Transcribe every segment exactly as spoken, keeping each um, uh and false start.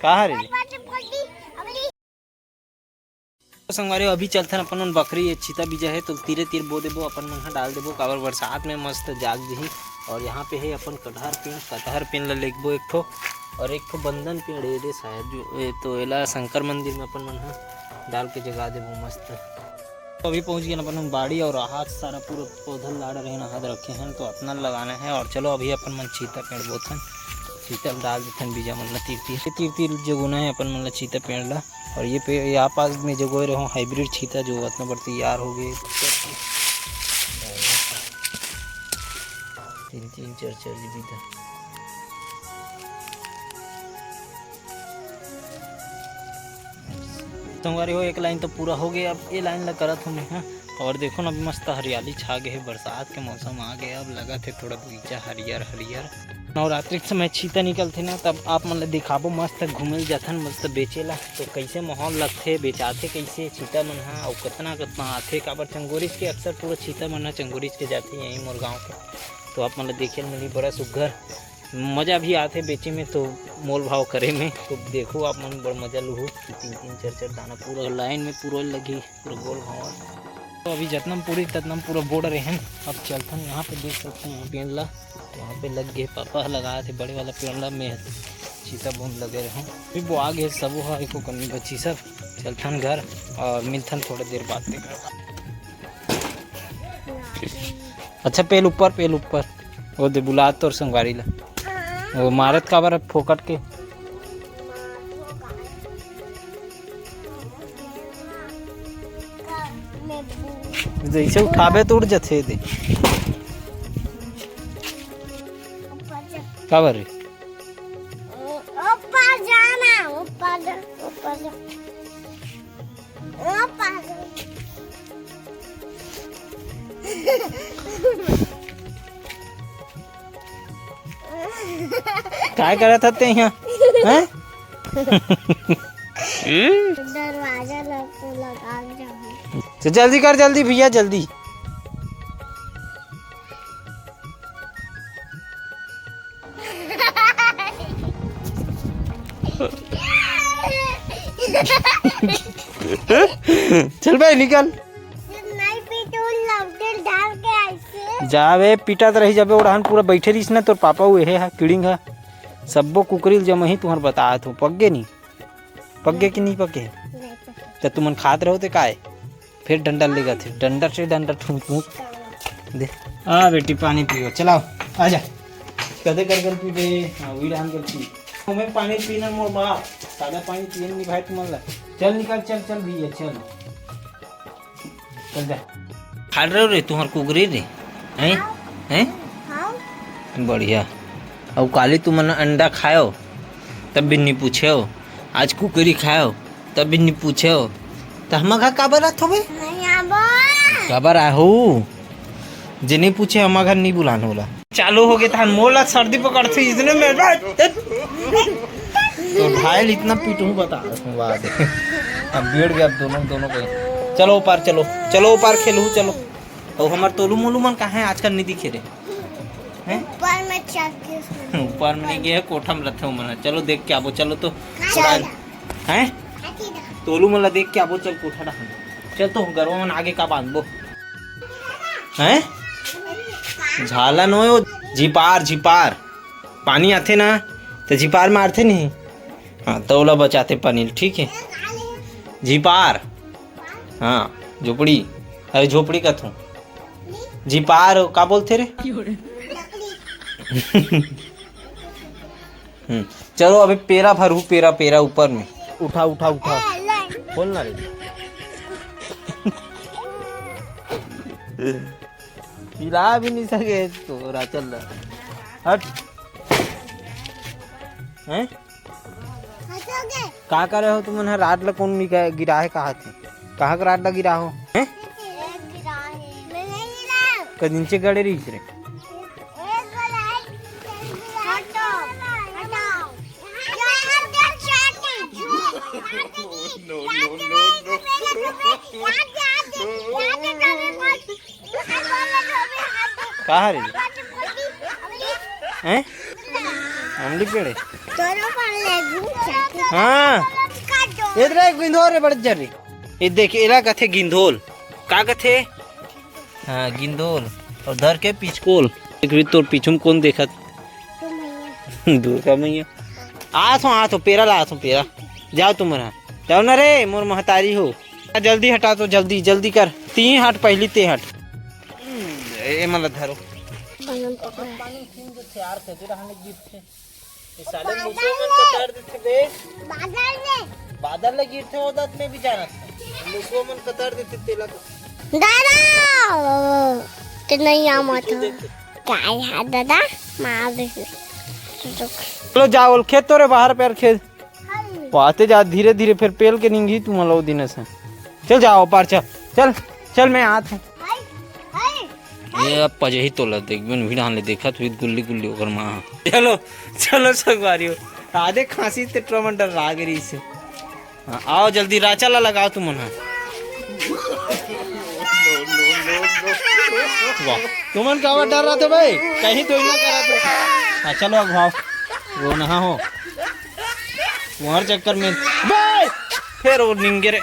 का हरे? तो संगवारी हो, अभी चलथन अपन मन बखरी, ये छीता बीजा हे तो तीरे तीर बो देबो, अपन मन ह डाल देबो, काबर बरसात में मस्त जाग जही। और यहाँ पे हे अपन कटहर पेड़, कटहर पेड़ ला लेगबो एक ठो, और एक ठो बंदन पेड़, ये दे शायद जो, ये तो एला शंकर मंदिर में अपन मन ह डाल के जगा देबो मस्त। तो अभी पहुँच गए अपन हम बाड़ी, और हाथ सारा पूरा पौधा लाड़ रहे ना, हाथ रखे हैं तो अतना लगाना है। और चलो अभी अपन मन छीता पेड़ बोथन, छीता डाल देथन बीजा मन ला तीर तीर, तीर तीर जगोना है अपन मन ला छीता पेड़ ला। और ये पे, यहाँ पास में जगोए रहो हाइब्रिड छीता, जो इतना बड़ तैयार हो गए। तीन तीन चार चार जी बीता। संगवारी हो, एक लाइन तो पूरा हो गया, अब ये लाइन ला करत हूँ मैं, हाँ। और देखो ना, अभी मस्त हरियाली छा गए है, बरसात के मौसम आ गया, अब लगा थे थोड़ा बगीचा हरियर हरियर। नवरात्रि के समय छीता निकलथे ना, तब आप मन ला दिखाबो, मस्त घूमे ल जाथन, मस्त बेचे ला। तो कैसे माहौल लगथे, बेचाथे कैसे छीता मन ह, अउ कतना कतना आथे, काबर चंगोरिस के अक्सर पूरा छीता मन ह चंगोरिस के जाथे यहीं मोर गाँव के। तो आप मन ला देखे ल मिलही बड़ा सुग्घर, मजा भी आथे बेचे में, तो मोल भाव करे में। तो देखो आप मन, बड़ मजा लुहू कि तीन तीन चार चार दाना पूरा लाइन में पूरा लगी। पूरा गोल घावर। तो अभी जतना पूरी ततना पूरा बोड़ रहे हैं। अब चलथन, यहाँ पे देख सकते हैं पेड़ ला, तो यहाँ पे लग गए, पापा लगा थे बड़े वाला पेड़ ला, मैं छीता बूंद लगे रहूँ। अभी वो आ गए सब, वो एको कमी बची सब। चलथन घर और मिलथन थोड़ा देर बाद। देख, अच्छा पेल ऊपर, पेल ऊपर, वो दे बुला तोर संगवारी ला। वो मारत काबर फोकट के? जैसे उठाबे तो उड़ जथे दे। काबर रे? ऊपर जाना, ऊपर जा, ऊपर जा। ऊपर जा। काय करत हस तें इहाँ? हैं? दरवाजा ला तो लगा जाबो। तो जल्दी कर, जल्दी भैया, जल्दी। चल बे, निकल। नहीं पीटू, लौटे डाल के ऐसे। जाबे, पीटत रही जाबे, ओढ़ान पूरा बैठे रहिस ना, तोर पापा उहे हा, किड़िंग हा। सब्बो कुकरी ल जमही तुहर बतात हो, पक गे नी? पक गे कि नी पके? नहीं पके। त तुमन खात रहो ते काय? फिर डंडा लेगथे, डंडा से डंडा ठूंक ठूंक दे। आ बेटी, पानी पियो, चलाओ, आ जा। कदे कर कर पीबे? हाँ, वही रहन कर पी। हमें पानी पीना मोर बाप, सादा पानी पिए नहीं भाई तुमन ला। चल निकल, चल, चल भैया, चल। चल जा। खा रहे हो रे, तुम्हार कुकरी रे? हैं? हैं? हाँ। बढ़िया। अउ काली तुमन अंडा खायो, तब भी नहीं पूछे हो। आज कुकरी खायो, तब भी नहीं पूछे हो। तो हम घर काबर आत हो बे? नहीं आबो। काबर आए हो? जे नहीं पूछे, हम घर नहीं बुलान होला। चालू हो गए तहन मोला सर्दी पकड़थे इतने में। तो भाई इतना पीटू बता। वाह दे। अब भिड़ गया, अब दोनों, दोनों को। चलो ऊपर चलो, चलो ऊपर खेलू, चलो। और हमार तोलू मोलू मन कहाँ है आजकल, नहीं दिखे रे? हैं? ऊपर में चढ़ के सो। ऊपर में नहीं गए, कोठा में रहते हो मना। चलो देख के आबो, चलो तो। चल। हैं? तोलू मोला देख के आबो, चल कोठा डहन। चल तो गरवा मन आगे का बांधबो। हैं? झाला नोय ओ, झिपार, झिपार। पानी आथे ना, तो झिपार मारथे नहीं। हाँ, तो ओला बचाथे पानी ल, ठीक है। झिपार। हाँ, झोपड़ी। अरे झोपड़ी कथों। झिपार का बोलथे रे? हम्म, चलो अभी पेरा भरू, पेरा, पेरा ऊपर में। उठा, उठा, उठा। खोल ना रे। हिला भी नहीं सके तो, चल रहा। हट। हैं? का करे हो तुमन ह? राड ल कोन निका-, गिराहे कहा थे? कहाँ के राड ल गिरा हो? हैं? कदिन से गड़े रहिस रे। कहाँ रे? हैं? अमली पेड़ है? तोरो पर ले घूम सकते। हाँ। का दो? इधर एक गिंदोर रे, बड़ जर रे। ये देख, एला कथे गिंदोल। का कथे? हाँ, गिंदोल। और धर के पिचकोल। एक भी तोर पीछू में कौन देखत? तो मैया। दुर्गा मैया। आ तो, आ तो, पेरा ला तो, पेरा। जाओ तुम रहा। जाओ ना रे, मोर महतारी हो। आ, जल्दी हटा तो, जल्दी, जल्दी कर। तीन हट, पहली ते हट। ए, ए, मला धरो। बनम पकड़ा। ये साले मुसवा मन कतर देथे बे। बादल में। बादल ले गिरथे, ओ दत में भी जानत। मुसवा मन कतर देथे तेला तो। दादा, ते नहीं आ मत। काय है दादा? मार दे। चलो जाओ, खेत तो रे बाहर पैर खेत। पाते जा धीरे धीरे, फिर पेल के निंगी तुम लो दिन से। चल जाओ पार, चल, चल, चल, मैं आत हूँ। ये अब पजही तोला देख, बिन भिड़ान ले देखत हुई गुल्ली गुल्ली ओकर माँ। चलो, चलो संगवारी हो। आधे खांसी ते ट्रमन डर लाग रही से। हाँ, आओ जल्दी, राचा ला लगाओ तुमन हा। वाह, तुमन काबर डर रहा थे भाई? कहीं तो ही ना करा थे। हाँ, चलो अब भाव। वो नहा हो। तुम्हारे चक्कर में। बे! फिर वो निंगे रे।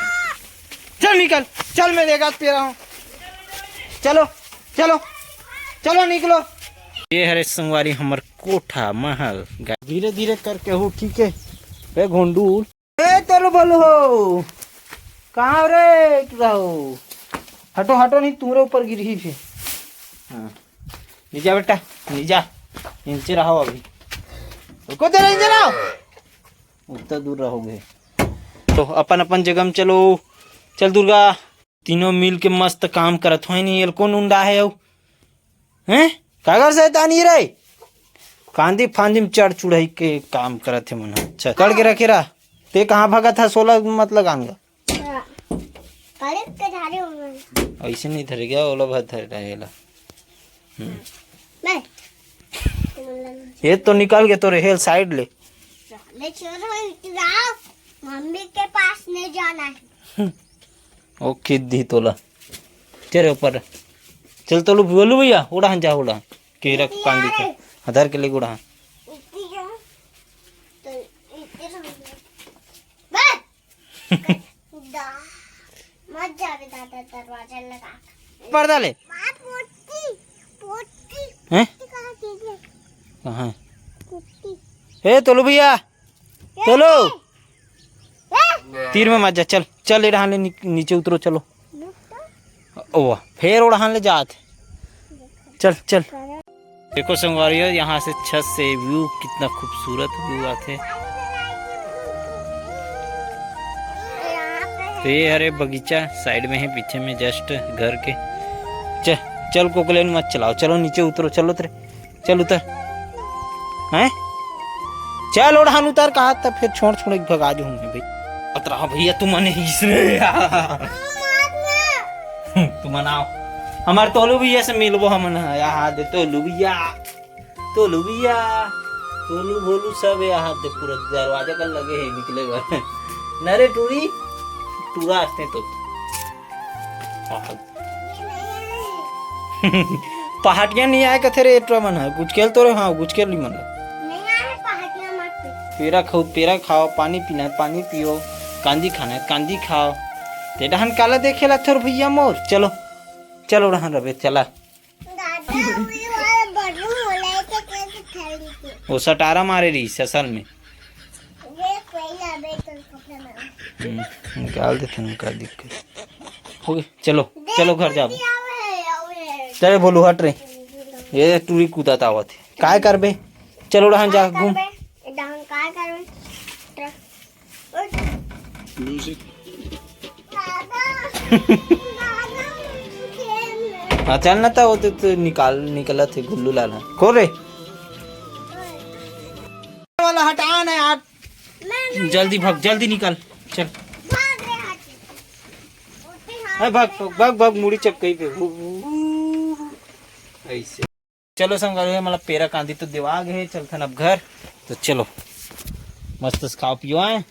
चल निकल, चल, मैं देखा पी रहा हूँ। चलो, चलो, चलो निकलो। ये हरे संगवारी हमर कोठा महल। धीरे धीरे करके हो, ठीक है। बे घोंडू। ए, चलो बोलो हो। कहाँ रे रहो? हटो, हटो, नहीं तुम्हारे ऊपर गिर ही फिर। हाँ। नीचा बेटा, नीचा। नीचे रहो अभी। रुको, जरा नीचे रहो। उतना दूर रहोगे। तो अपन अपन जगह में चलो। चल दुर्गा। तीनों मिल के मस्त काम करत हो, नहीं, एल कौन उंडा है हो? हैं? कागर शैतानी रे? कांदी फांदी में चढ़ चुढ़ाई के काम करत है मन। अच्छा, कड़ के रखे रहा। ते कहाँ भगत है, सोला मत लगान गा। कड़क के झाड़े हो गए। ऐसे नहीं धर गया, ओला भर धर रहेला। हम्म। मैं। ये तो निकाल के तोरे हेल साइड ले। ले छोड़ो, इतना मम्मी के पास नहीं जाना है। ओ खींच दी तोला। तेरे ऊपर। चल तोलू बोलू भैया, उड़ान जा, उड़ान। केरा कांदी के। हदर के ले उड़ान। इतनी है। तो इतनी है। बस। दा-, मत जावे दादा दरवाजा लगा के। पर्दा ले। माँ पोती, पोती, हैं? पोती कहाँ की है? कहाँ है? पोती। ए, तोलू भैया, ए, चलो। ए, ए। तीर में मत जा, चल, चल, ये रहा ले, नी-, नीचे उतरो, चलो। रुक तो। ओ, फेर ओढ़ान ले जात। चल, चल। देखो संगवारियों, यहाँ से छत से व्यू कितना खूबसूरत व्यू आथे। तो ये हरे बगीचा साइड में है, पीछे में जस्ट घर के। चल, चल कोकलेन मत चलाओ, चलो नीचे उतरो, चलो उतरे। चल उतर। हैं? चल ओढ़ान उतर कहा, तब फिर छोड़ छोड़ के भगा जो हूँ भाई। अतरा भैया तुम मने इसने तुम मनाओ। हमार तोलू भैया से मिलबो हमन ह। यहाँ दे तोलू भैया, तोलू भैया, तोलू भोलू सब यहाँ दे पूरा दरवाजा कर लगे है निकले बर। नरे टूरी, टूरा आते तो। पहाटिया नहीं आए कथे रे एटरा मन ह, गुचकेल तो रे, हाँ, गुचकेल ली मन ल। नहीं आए पहाटिया मत पी। पेरा खाओ, पेरा खाओ, पानी पीना है, पानी पियो, कांदी खाना है, कांदी खाओ। ते डहन काला देखे ला थोर भैया मोर, चलो, चलो डहन रबे, चला। दादा, वो वाला बलू होला है, तो कैसे खेलती? वो सटारा मारे रही असल में। देख, पहले अबे तो कपड़ा ना। हम्म, निकाल देते हैं, का दिक्कत। हो गई, चलो, चलो घर जाओ। चले बोलू हट रे। ये टूरी कूदा तावत है। काय करबे? चलो डहान जा घूम। डहान काय करबे? म्यूजिक। हाँ, चल ना, तो वो तो, तो निकाल, निकलत है गुल्लू लाल। को रे? वाला हटा ना यार। जल्दी भाग, जल्दी निकल, चल। ए, भाग, भाग, भाग, भाग, मुड़ी चपकई पे। ऐसे। चलो संगवारी, मतलब पेरा कांदी तो देवा गए, चलथन अब घर। तो चलो, मस्त से खाओ पियो आए।